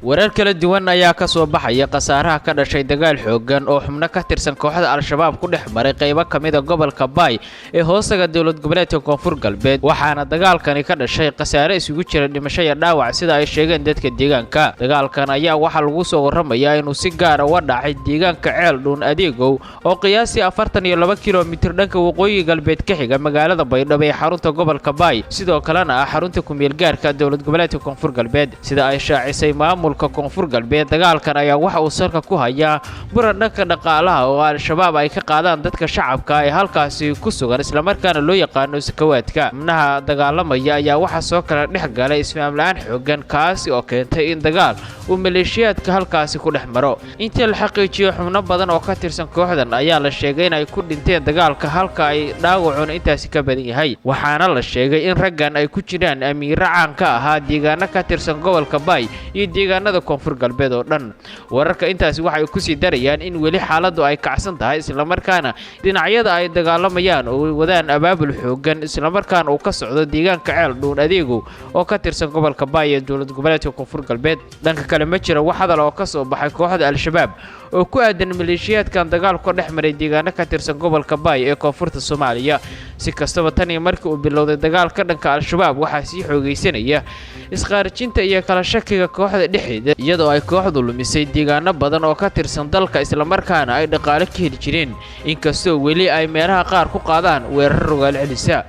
Warar kala duwan ayaa ka soo baxaya khasaaraha ka dhashay dagaal xooggan oo xubno ka tirsan kooxda Al-Shabaab ku dhex maray qaybo ka mid a gobolka Baay ee hoostaga dowlad goboleedka Koonfur Galbeed, waxaana dagaalkani ka dhashay khasaare isugu jira dhimasho iyo dhaawac, sida ay sheegeen dadka deegaanka. Dagaalkan ayaa waxaa lagu soo warramayaa inuu si gaar ah uga dhacay deegaanka Ceel Dhuun Adeegow oo qiyaastii 42 kilomitir dhanka waqooyi galbeed ka xiga magaalada Baydhabo ee xarunta gobolka Baay, sidoo kalena ah xarunta kumeel gaarka dowlad goboleedka Koonfur Galbeed. Sida ay shaacisay maamul Koonfur Galbeed, dagaalkan ayaa waxa uu salka ku hayaa buran dhanka dhaqaalaha oo Al-Shabaab ay ka qaadaan dadka shacabka ee halkaasi ku sugan, islamarkaana loo yaqaano sakawaadka. Xubnaha dagaalamaya ayaa waxaa soo kala dhex galay isfahm la-aan xoogan, kaasi oo keentay in dagaal uu maleeshiyaadka halkaasi ku dhex maro. Intii la xaqiijiyo, xubno badan oo ka tirsan kooxdan ayaa la sheegay in ay ku dhinteen dagaalka, halka ay dhaawacuna intaasi ka badan yahay, waxaana la sheegay in raggan ay ku jiraan amiiro caan ka ahaa deegaano ka tirsan gobolka Baay iyo deegaanada Koonfur Galbeed oo dhan. Wararka intaasi waxay kusii darayaan in weli xaaladdu ay kacsan tahay, islamarkaana dhinacyada ay dagaalamayaan oo wadaan abaabul xoogan, islamarkaana uu ka socdo deegaanka Ceel Dhuun Adeegow oo ka tirsan gobolka Baay ee dowlad goboleedka Koonfur Galbeed. Dhanka kale, ma jira wax hadal oo ka soo baxay kooxda Al-Shabaab oo ku aadan maleeshiyaadkan dagaalku ka dhex maray deegaano ka tirsan gobolka Baay ee koonfurta Soomaaliya. Si kastaba, tan iyo markii uu bilowday dagaalka dhanka Al-Shabaab, waxaa sii xoogaysanaya isqaarijinta iyo kala shakiga kooxda dhexdeeda, iyadoo ay kooxdu lumisay deegaano badan oo ka tirsan dalka, islamarkaana ay dhaqaale ka heli jireen, inkastoo weli ay meelaha qaar ku qaadaan weerar rogaal celisa.